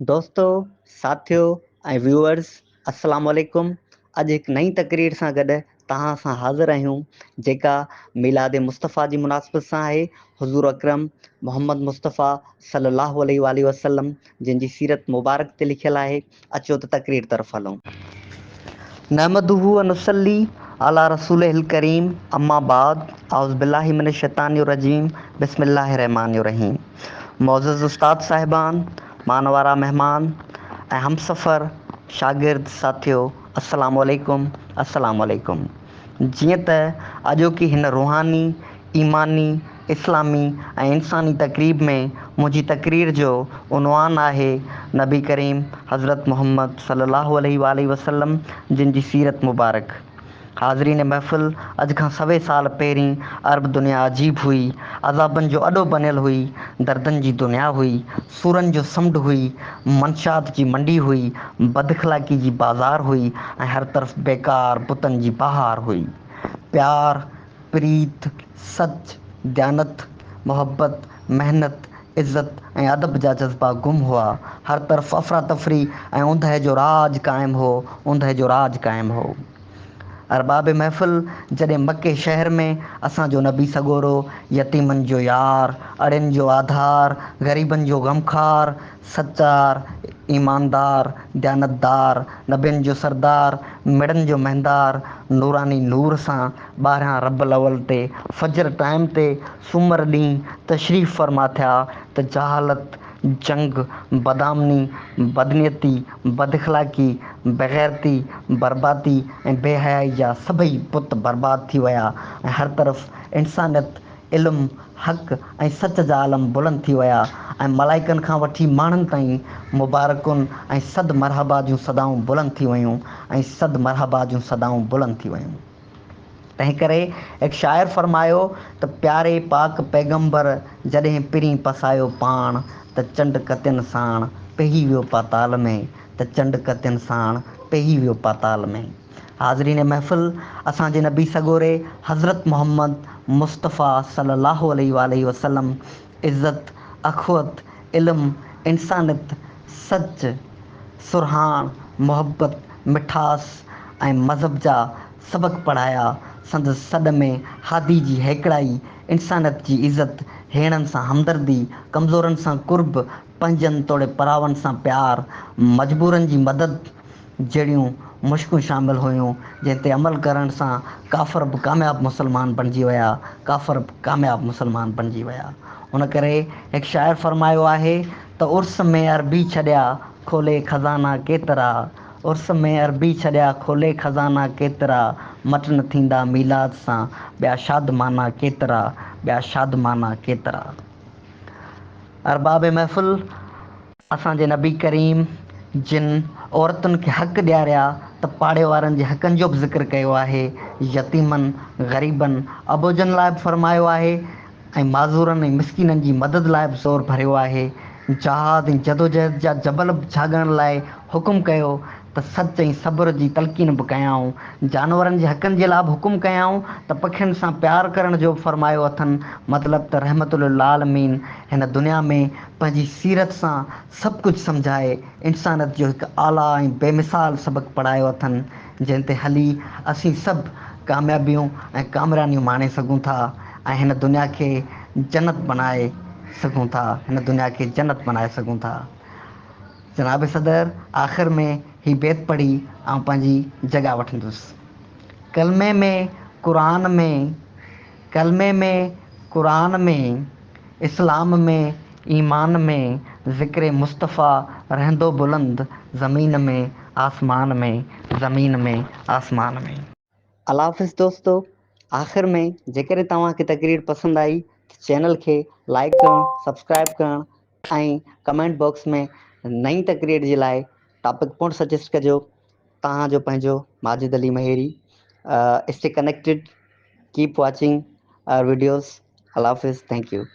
دوستو، ساٿيو ۽ ويوئرز السلام عليڪم اڄ هڪ نئين تقرير سان گڏ توهان سان حاضر آهيون جيڪا ميلاد مصطفيٰ جي مناسبت سان آهي حضور اڪرم محمد مصطفيٰ صلي الله عليه واٰله وسلم جن جي سيرت مبارڪ تي لکيل آهي اچو ته تقرير طرف هلون. نحمده ونصلي علي رسوله الڪريم اما بعد اعوذ بالله من الشيطان الرجيم بسم الله الرحمٰن الرحيم معزز استاد صاحبان، مان وارا مهمان ۽ همسفر شاگرد ساٿيو السلام عليڪم السلام عليڪم جيئن ته اڄوڪي هن روحاني، ايماني، اسلامي ۽ انساني تقريب ۾ منهنجي تقرير جو عنوان آهي نبي ڪريم حضرت محمد صلي الله عليه واٰله وسلم جن جي سيرت مبارڪ. حاضرين محفل اڄ کان سوين سال پهرين عرب دنيا عجيب هئي، عذابن جو اڏو بنيل هئي، دردن جي دنيا هئي، سورن جو سمنڊ هئي، منشيات جي منڊي هئي، بداخلاقي جي بازار هئي ۽ هر طرف بيڪار بتن جي بهار هئي. پيار، پريت، سچ، ديانت، محبت، محنت، عزت ۽ ادب جا جذبا گم هئا. هر طرف افراتفري ۽ اوندهه جو راڄ قائم هو، اوندهه جو راڄ قائم هو. ارباب محفل جڏهن مڪي شهر ۾ اسان جو نبي سڳورو، يتيمن جو يار، اڙين جو آڌار، غريبن جو غمخوار، سچار، ايماندار، ديانتدار، نبين جو سردار، مڙن جو مهندار، نوراني نور سان ٻاهريان رب الاول تي فجر ٽائيم تي سومر ڏينهن تشريف فرما ٿيا ته جهالت، جنگ، بدامني، بدنيتي، بداخلاقي، بيغيرتي، بربادي ۽ بي حيائي جا سڀئي بت برباد ٿي ويا ۽ هر طرف انسانيت، علم، حق ۽ سچ جا علم بلند ٿي ويا ۽ ملائڪن کان وٺي ماڻهن تائين مبارڪن ۽ صد مرحبا جون صدائون بلند ٿي ويون ۽ صد مرحبا جون صدائون بلند ٿي ويون. تنهنڪري هڪ شاعر فرمايو ته پياري پاڪ پيغمبر جڏهن پرين پسايو پاڻ ته چنڊ ڪتين ساڻ پيهي ويو پاتال ۾ ته چنڊ ڪتين ساڻ پيهي ويو پاتال ۾. حاضرين محفل اسان جي نبي سڳوري حضرت محمد مصطفيٰ صلي الله عليه واٰله وسلم عزت، اخوت، علم، انسانيت، سچ، سرهاڻ، محبت، مٺاس ۽ مذهب جا سبق پڙهايا. سندس سڏ ۾ هادي جي هيڪڙائي، انسانيت جي عزت، هيڻن سان همدردي، ڪمزورن سان قرب، پنهنجن توڙي پراون سان پيار، مجبورن جي مدد جهڙيون مشقون شامل هيون، جنهن تي عمل ڪرڻ سان ڪافر به ڪامياب مسلمان بڻجي ويا، ڪافر به ڪامياب مسلمان بڻجي ويا. ان ڪري هڪ شاعر فرمايو آهي ته عرس ۾ عربي ڇڏيا کولي خزانا ڪيترا، عرس ۾ عربي ڇڏيا کولي خزانا ڪيترا، مٽ نه ٿيندا ميلاد سان ٻيا شادمانا ڪيترا، ٻيا شادمانا ڪيترا. ارباب محفل اسان جي نبي ڪريم جن عورتن کي حق ڏياريا ته پاڙي وارن جي حقن جو به ذڪر ڪيو آهي، يتيمن، غريبن، اٻوجهن لاء به فرمايو آهي ۽ معذورن ۽ مسڪينن جي مدد لاء به زور ڀريو آهي. جهاد ۽ جدوجهد جا جبل به جهاڳڻ لاء حڪم ڪيو ته سچ ۽ صبر جي تلقين به ڪيائون. جانورن جي حقن جي لاء به حڪم ڪيائون ته پکين سان پيار ڪرڻ جو به فرمايو اٿن. مطلب ته رحمت للعالمين هن دنيا ۾ پنهنجي سيرت سان سڀ ڪجهه سمجهائي انسانيت جو هڪ اعليٰ ۽ بي مثال سبق پڙهايو اٿن، جنهن تي هلي اسين سڀ ڪاميابيون ۽ ڪامرانيون ماڻي سگهون ٿا ۽ هن دنيا کي جنت بڻائي سگهون ٿا، هن دنيا کي جنت بڻائي سگهون ٿا. جناب صدر آخر ۾ هي بيت پڙهي آئون پنهنجي جڳهه وٺندس. ڪلمي ۾ قرآن ۾، ڪلمي ۾ قرآن ۾، اسلام ۾ ايمان ۾، ذڪر مصطفيٰ رهندو بلند، زمين ۾ آسمان ۾، زمين ۾ آسمان ۾. الله حافظ دوستو آخر ۾ جيڪڏهن توهان کي تقرير پسند آئي ته چينل کي لائيڪ ڪرڻ سبسڪرائيب ڪرڻ ۽ ڪمينٽ باڪس ۾ نئين تقرير جي لاء ٽاپڪ پڻ سجيسٽ ڪجو توهان جو پنهنجو Majid Ali Maheri stay connected keep watching our videos Allah Hafiz thank you.